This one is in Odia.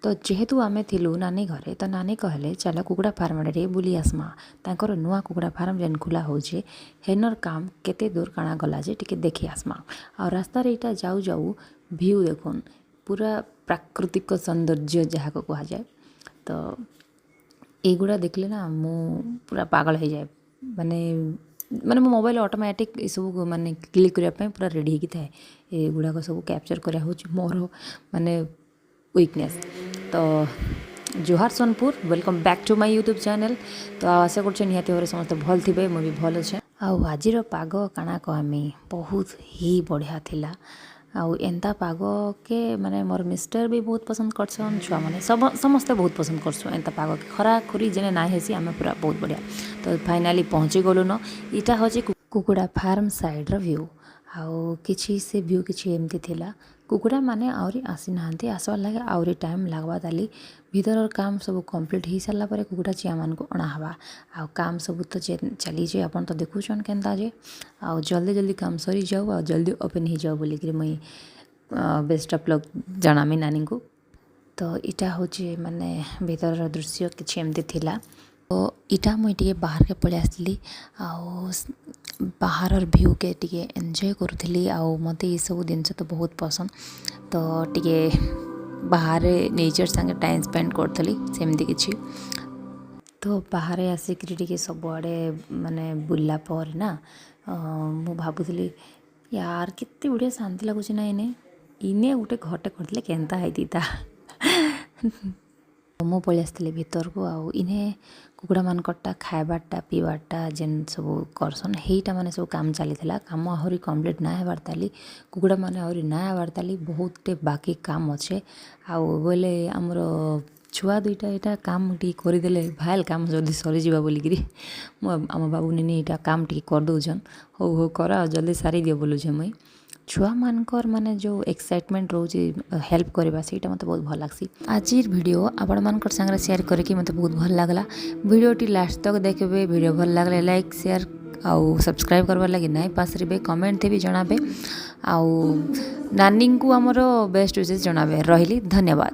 ତ ଯେହେତୁ ଆମେ ଥିଲୁ ନାନୀ ଘରେ, ତ ନାନୀ କହିଲେ, ଚାଲ କୁକୁଡ଼ା ଫାର୍ମ ଆଡ଼େ ଟିକେ ବୁଲି ଆସ୍ମା। ତାଙ୍କର ନୂଆ କୁକୁଡ଼ା ଫାର୍ମ ଯେନ୍ ଖୋଲା ହଉଛେ, ହେନର୍ କାମ କେତେ ଦୂର କାଣା ଗଲା ଯେ ଟିକେ ଦେଖି ଆସ୍ମା। ଆଉ ରାସ୍ତାରେ ଏଇଟା ଯାଉ ଯାଉ ଭିଉ ଦେଖୁନ୍, ପୁରା ପ୍ରାକୃତିକ ସୌନ୍ଦର୍ଯ୍ୟ ଯାହାକୁ କୁହାଯାଏ। ତ ଏଇଗୁଡ଼ା ଦେଖିଲେ ନା ମୁଁ ପୁରା ପାଗଳ ହେଇଯାଏ। ମାନେ ମାନେ ମୋ ମୋବାଇଲ୍ ଅଟୋମେଟିକ୍ ଏସବୁ ମାନେ କ୍ଲିକ୍ କରିବା ପାଇଁ ପୁରା ରେଡ଼ି ହେଇକି ଥାଏ। ଏଗୁଡ଼ାକ ସବୁ କ୍ୟାପଚର୍ କରିବା ହେଉଛି ମୋର ମାନେ ୱିକନେସ୍। ତ ଜୁହାର Sonepur, welcome back to my YouTube channel। ତ ଆଶା କରୁଛେ ନିହାତି ଭାବରେ ସମସ୍ତେ ଭଲ ଥିବେ। ମୁଁ ବି ଭଲ ଅଛେ। ଆଉ ଆଜିର ପାଗ କାଣା କହମି, ବହୁତ ହି ବଢ଼ିଆ ଥିଲା। ଆଉ ଏନ୍ତା ପାଗକେ ମାନେ ମୋର୍ ମିଷ୍ଟର ବି ବହୁତ ପସନ୍ଦ କରସନ୍, ଛୁଆମାନେ ସମସ୍ତେ ବହୁତ ପସନ୍ଦ କରସୁଁ ଏନ୍ତା ପାଗକେ। ଖରା ଖୁରି ଯେନେ ନାଇଁ ହେସି, ଆମେ ପୁରା ବହୁତ ବଢ଼ିଆ। ତ ଫାଇନାଲି ପହଞ୍ଚି ଗଲୁନ। ଇଟା ହଉଛି କୁକୁଡ଼ା ଫାର୍ମ ସାଇଡ଼୍ର ଭ୍ୟୁ। ଆଉ କିଛି ସେ ଭ୍ୟୁ କିଛି ଏମିତି ଥିଲା। କୁକୁଡ଼ାମାନେ ଆହୁରି ଆସିନାହାନ୍ତି, ଆସବାର୍ ଲାଗି ଆହୁରି ଟାଇମ୍ ଲାଗ୍ବା। ତାଲି ଭିତରର କାମ ସବୁ କମ୍ପ୍ଲିଟ୍ ହେଇସାରିଲା ପରେ କୁକୁଡ଼ା ଚିଆଁମାନଙ୍କୁ ଅଣା ହେବା। ଆଉ କାମ ସବୁ ତ ଚାଲିଛେ, ଆପଣ ତ ଦେଖୁଛନ୍ କେନ୍ତା ଯେ। ଆଉ ଜଲ୍ଦି ଜଲ୍ଦି କାମ ସରିଯାଉ ଆଉ ଜଲ୍ଦି ଓପେନ୍ ହେଇଯାଉ ବୋଲିକିରି ମୁଇଁ ବେଷ୍ଟ ଅଫ୍ ଲକ୍ ଜଣାମି ନାନୀଙ୍କୁ। ତ ଇଟା ହଉଛି ମାନେ ଭିତରର ଦୃଶ୍ୟ କିଛି ଏମିତି ଥିଲା। ତ ଇଟା ମୁଇଁ ଟିକେ ବାହାରକେ ପଳେଇ ଆସିଲି ଆଉ ବାହାରର ଭ୍ୟୁକେ ଟିକେ ଏନ୍ଜୟ କରୁଥିଲି। ଆଉ ମୋତେ ଏସବୁ ଜିନିଷ ତ ବହୁତ ପସନ୍ଦ, ତ ଟିକେ ବାହାରେ ନେଚର୍ ସାଙ୍ଗେ ଟାଇମ୍ ସ୍ପେଣ୍ଡ କରୁଥିଲି ସେମିତି କିଛି। ତ ବାହାରେ ଆସିକିରି ଟିକେ ସବୁଆଡ଼େ ମାନେ ବୁଲିଲା ପରେ ନା ମୁଁ ଭାବୁଥିଲି, ୟାର କେତେ ବଢ଼ିଆ ଶାନ୍ତି ଲାଗୁଛି ନା ଇନେ। ଇନେ ଗୋଟେ ଘରଟେ କରିଥିଲେ କେନ୍ତା ହେଇଥିତା। ମୁଁ ପଳେଇ ଆସିଥିଲି ଭିତରକୁ। ଆଉ ଇନେ କୁକୁଡ଼ାମାନଙ୍କରଟା ଖାଇବାରଟା ପିଇବାରଟା ଯେନ୍ ସବୁ କରସନ୍, ହେଇଟା ମାନେ ସବୁ କାମ ଚାଲିଥିଲା। କାମ ଆହୁରି କମ୍ପ୍ଲିଟ୍ ନାଇଁ ହେବାର୍ ତାଲି, କୁକୁଡ଼ାମାନେ ଆହୁରି ନାଇଁ ହେବାର୍ ତାଲି, ବହୁତଟେ ବାକି କାମ ଅଛେ। ଆଉ ବୋଇଲେ ଆମର ଛୁଆ ଦୁଇଟା ଏଇଟା କାମ ଟିକେ କରିଦେଲେ ଭାଏଲ୍ କାମ ଜଲ୍ଦି ସରିଯିବା ବୋଲିକିରି ମୁଁ ଆମ ବାବୁ ନିନି ଏଇଟା କାମ ଟିକେ କରିଦଉଛନ୍। ହଉ ହଉ, କର ଆଉ ଜଲ୍ଦି ସାରିଦିଅ ବୋଲୁଛେ ମୁଇଁ। ଛୁଆମାନଙ୍କର ମାନେ ଯେଉଁ ଏକ୍ସାଇଟମେଣ୍ଟ ରହୁଛି ହେଲ୍ପ କରିବା, ସେଇଟା ମୋତେ ବହୁତ ଭଲ ଲାଗ୍ସି। ଆଜିର ଭିଡ଼ିଓ ଆପଣମାନଙ୍କର ସାଙ୍ଗରେ ସେୟାର କରିକି ମୋତେ ବହୁତ ଭଲ ଲାଗଲା। ଭିଡ଼ିଓଟି ଲାଷ୍ଟ ତକ୍ ଦେଖିବେ। ଭିଡ଼ିଓ ଭଲ ଲାଗଲେ ଲାଇକ୍, ସେୟାର ଆଉ ସବସ୍କ୍ରାଇବ୍ କରବାର୍ ଲାଗି ନାଇଁ ପାସରିବେ। କମେଣ୍ଟ ବି ଜଣାବେ ଆଉ ନାନୀଙ୍କୁ ଆମର ବେଷ୍ଟ ୱିସେସ୍ ଜଣାବେ। ରହିଲି, ଧନ୍ୟବାଦ।